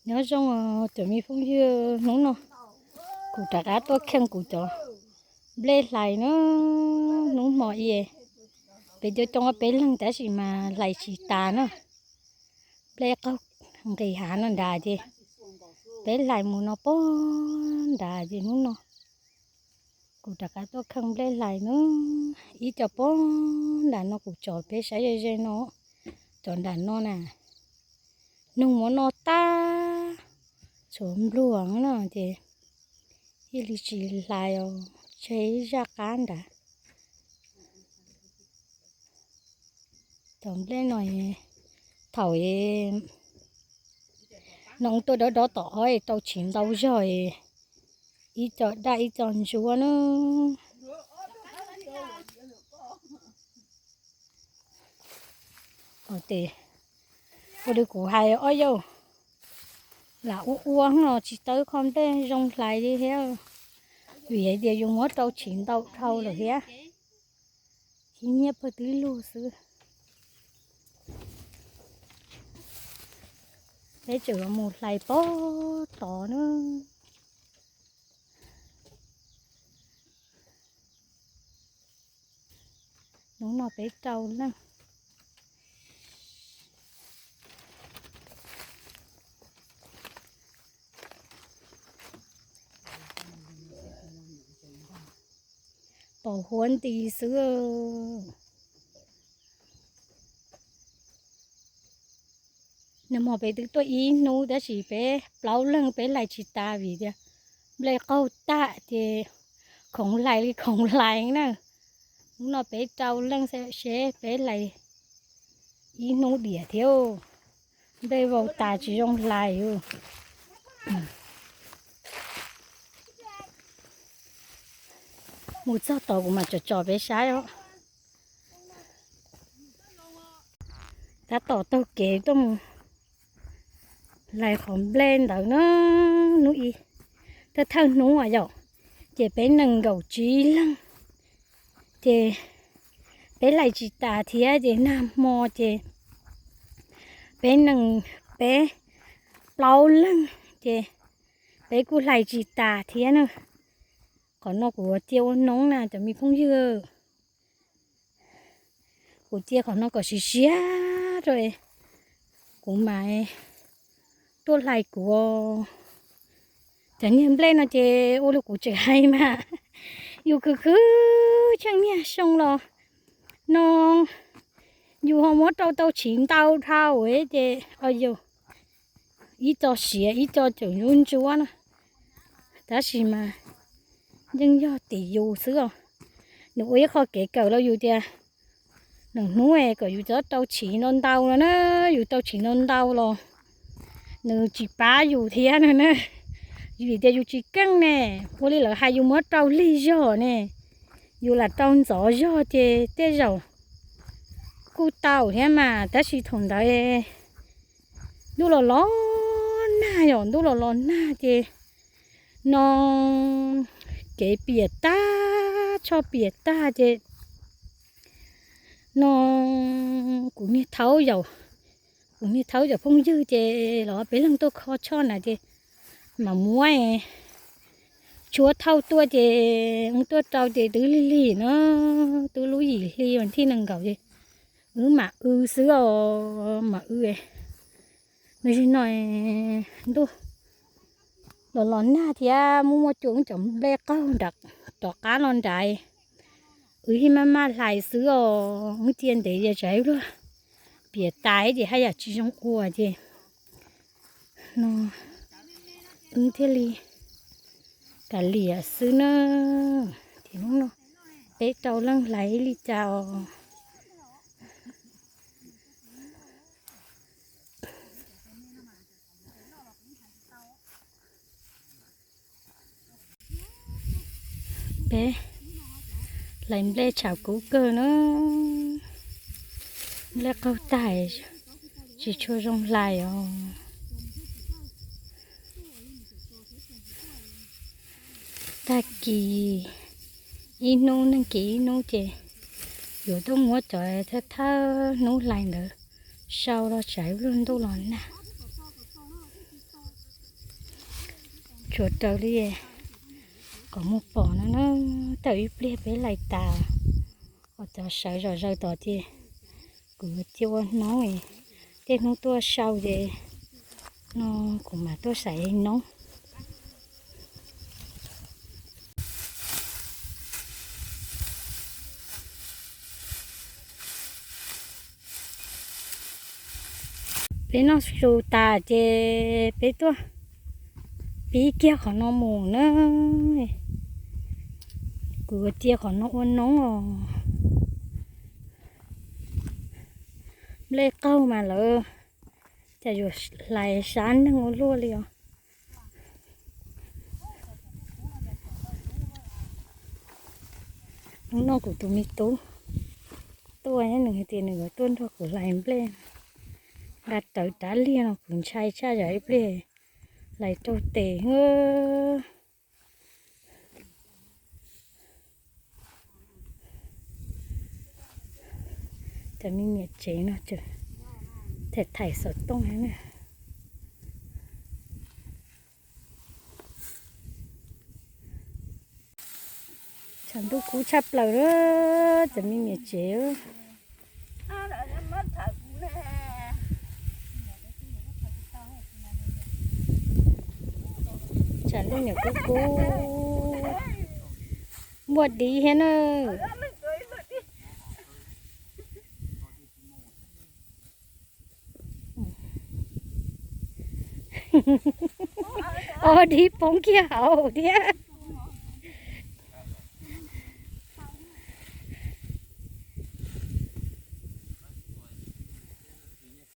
Nyob zoo cov me phooj ywg, hnub no kuv rov qab tuaj kheej kuv cov nplej hlais na. Hnub hmo i peb coob coob ob peb leeg tab sis mas hlais tsis tas na. Nplej qaug nqis hav no nrad ces peb hlais mus no pog nrad ces hnub no kuv rov qab tuaj kheej nplej hlais na. Ib co pog nram no kuv tsom peb saib ze ze no, cov nram no na, noog muab noj tag, tshuav npluag no ces thiaj li tsis hlais os, tseg ib zaj qab nrad. Cov nplej no thaum no tuaj dob dob tom ob tau chiv ntau zog, ib co daj ib co ntsuab na. Ua li kuv hais ob yau, lam ua ua no tsis tau qho nplej zoo hlais li thiab, vim hais tias yus muab rau chiv ntau dhau lawm thiab, chiv nyiaj pawg twb lug xwb. Peb tseem mus hlais pog tod na. Hnub no peb rau leej. Pom huab nti xwb. Nag hmo peb twb tuaj ib hnub tab sis peb plaub leeg peb hlais tsis tas vim tias nplej qaug tag ces khoov hlais li khoov hlais na. Hnub no peb rau leej seb peb hlais ib hnub diam thiab. Nplej vau tas tsis zoo hlais. Mus txog tod kuv mam tsom tsom peb saib os. Tab tom taug kev tuaj mus hlais qhov nplej ntawd na. Hnub ib, thawj thawj hnub yom, ces peb nees nkaum tsib leeg, ces peb hlais tsis tas thiab ces nag hmo ces peb nees, peb plaub leeg ces peb kuj hlais tsis tas thiab na. Qhov no kuv cia ua noob na cov me phooj ywg. Kuv cia qhov no kom siav siav rau kuv mam tuaj hlais kuv. Cov niag nplej no ces ua li kuv tseem hais mas yus khwv khwv tsheej niag xyoo los no yus ho muab rau tau tsis ntau dhau ces yus ib co siav ib co tseem ntsuab ntsuab na. Tab sis mas yeej yog tim yus xwb os. Nws ua ib qho kev kawm rau yus tias nws hnub kom yus txhob rau tshis ntau ntau no na, yus rau tshis ntau ntau los nws tsis pab yus thiab no na. Vim tias yus tsis keej ne, ua li lawv hais yus muab rau lig zog ne, yus lam rau ntxov zog ces tej zaum kuj tau thiab mas, tab sis thaum ntawd ntuj los los nag yom, ntuj los los nag ces no kev piam tag, tshoj piam tag ces no kuv niag thaub yom, kuv niag thaub cov phooj ywg ces los peb leeg tuaj kho tshoj na ces mam muab tshuab thauj tuaj ces wb tuaj rau ces twb lig lig no, twb lub yim hli vas thij nees nkaum ces wb mam w xwb os, mam w. Nws zig no ntuj los los nag thiab muaj muaj cua, wb cov nplej qaug nram rov qab no nrad, wb thiaj maj maj hlais xwb os, wb cia ntev ces tsam ib luag piam tas ces haj yam tsis zoo ua ces no wb thiaj li kav liam xwb na. Ces hnub no peb rau leej hlais ib li cas os. Peb hlais nplej tshav kub kawg na, nplej qaug tag tsis tshua zoo hlais os. Tag kis ib hnub neeg kis ib hnub ces yuav tuaj muab cov thawj thawj hnub hlais ntawd sau los tsam ib luag ntuj los nag. Tshuav raws li kom mus pom no na, thaum ib pliag peb laij tas, os cov sawv zom zaws tod ces kuv cia ua hnub, tej hnub tuaj sau ces no kuv mam tuaj saib noob. Peb noj su tas ces peb tuaj pib kiag qhov no mus na. Kuv cia qhov no ua noob os. Nplej qaug mas lawv cas yuav hlais sab neeg ua luaj li os. Hnub no kuv tus me tub tuaj, nws hais tias nws yuav tuaj nrog kuv hlais nplej. Nqa rawv rab liag no kuv ntshai tshaj, yog ib pliag hlais raug tes. Cov me niam tsev no thaij thaij xov tooj na. Tshav ntuj kub tshaj plaws lawm cov me niam tsev. Tshav ntuj niam kub kub, muaj dib thiab na. Ob dib poob kiag hauv thiab.